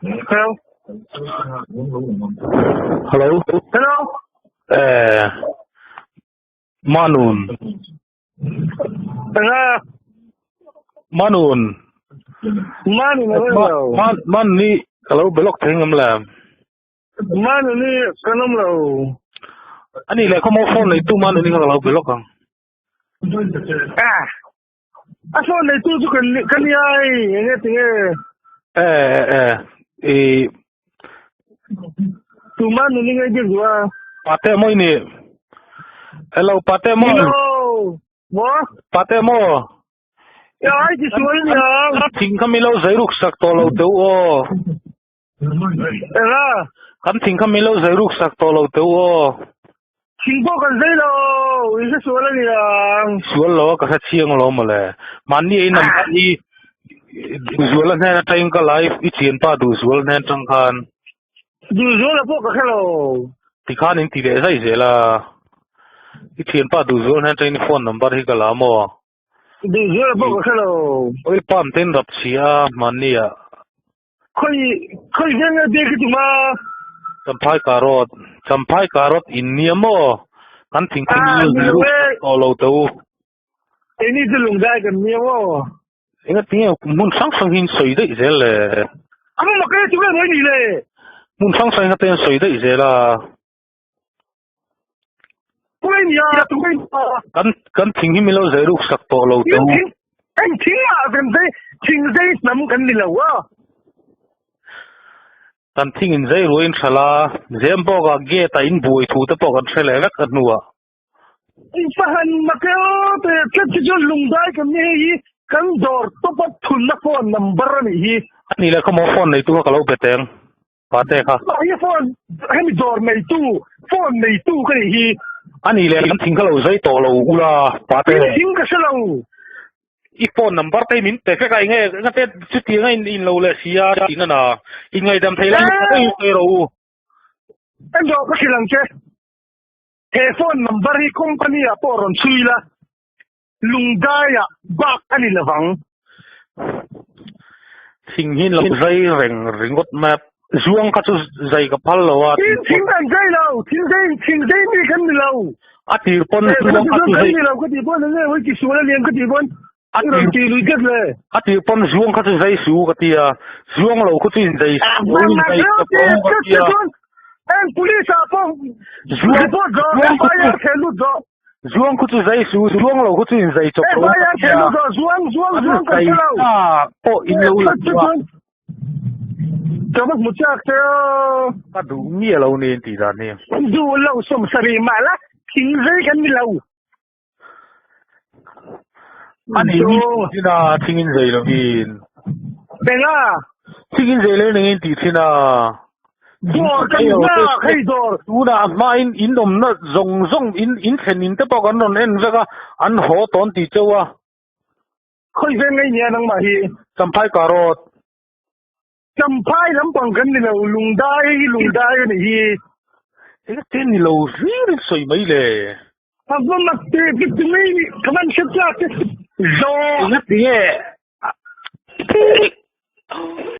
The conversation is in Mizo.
Hello. Hello. Hello. Eh. Manun. Nga. Manun. Manun a Man man ni ka lo block thei ngam la. Manun ni kan awm lo. Ani le khaw maw phone nei tu Manun ni kha ka lo block ang. Ah. A phone nei tu chu kan kan ni ai enge tinge. Eh eh i Tu Manun ni ngai biak duh a. Pate maw i nih? Hello Pate maw? Hello. Maw? Pate maw? Ya ai ti sual ni ang. Thing kha mi lo zai ruk sak tawh lo teu aw. Ela. Kan thing kha mi lo zai ruk sak tawh lo teu aw. Thing pawh kan zai lo, i hre sual a ni ang. Sual lo a ka hre chiang lo mawle. Mahni ei nam khan i Duhzuala hnen atangin ka live i thianpa Duhzuala hnen atang khan. Duhzuala pawh ka hre lo. Tikhan in ti leh zai zel a. I thianpa Duhzuala hnen atangin i phone number hi ka la maw? Duhzuala pawh ka hre lo. Oil palm te in rap chhi a mahni ah. Khawi khawi veng nge biak i tum a? Champhai karot Champhai karot in nia maw? Kan thingthing Ah, ilo ni zir lo u e. tawh lo teh u. Keini chu lungdai kan nia maw? Enga tinge hmun hrang hrang hi in sawi daih zel le? A va mak e, chu nge mawi ni le? Hmun hrang hrang hi te in sawi daih zel a. Tunge nia, tunge nia. Kan kan thing hi min lo zai ruk sak tawh lo teh u. Thing eng thing ah kan zai thing zai hnam kan ni lo a. Kan thing in zai ruai in tha la, zem bawk ah gate ah in buai thu te pawh kan hre leh vek a hnu ah. Fahan mak e aw te tlat hi chuan lungdai kan ni hei hi kan dawr tawp a thunna phone number a nih hi. A nih leh kha maw phone neitu kha ka lo be teng pate kha. Mah hi phone hemi dawr neitu phone neitu ka nih hi. A nih leh kan thing kha lo zai tawh lo ula pate. In thing ka hre lo. I phone number te hi min pe vek a enge engate chutiang a in lo leh si a tiin a na. In ngaihdam thei lai hi sawi rawh u. Engdawh ka hrilh ang che. He phone number hi company ah pawh rawn chhui la, Lungdai ah bak a ni lovang. Thing hi lo zai reng ringawt mai a, zuang kha chu zai ka phal lo a. Tin thing kan zai lo, thing zai thing zai mi kan ni lo. A tir pawn zuang kha chu zai. Kan ni lo ka tih pawn enge hawi ti sual a lian ka tih pawn a i rawn ti lui tlat le. A tir pawn zuang kha chu zai su ka ti a, zuang lo kha chu in zai su in zai chawp lo ka ti a. Eng police ah pawh report zawh FIR theh lut zawh. Zuang khu chu zai su, zuang lo khu chu in zai chawp lo ka FIR ti theh a. lut zawh zuang zuang zuang kan Zai hre lo. ta pawh in lo la Chu chu a. chuan ka va hmu chak che aw. Ka duh miah lo ni in tih dan hi. Duh lo sawmsarih mah la thing zai kan ni lo. A ni mi thin a thing in zei lovin. Benga. Thing in zei lo in engin tih thin a. Dawr kan nghak hei dawr. Tunah a hma in in awmna zawng zawng in in thlen in te pawh kan rawn en vek a an haw tawn tih chauh a. Khawi veng ngei nia nangmah hi. Champhai karot. Champhai lampang kan ni lo, lungdai hi lungdai a nih hi. Eng te ni lo hlir in sawi mai le. A va mak te te ti mai ni, ka van hre tlak te. Zawh. Enga tinge.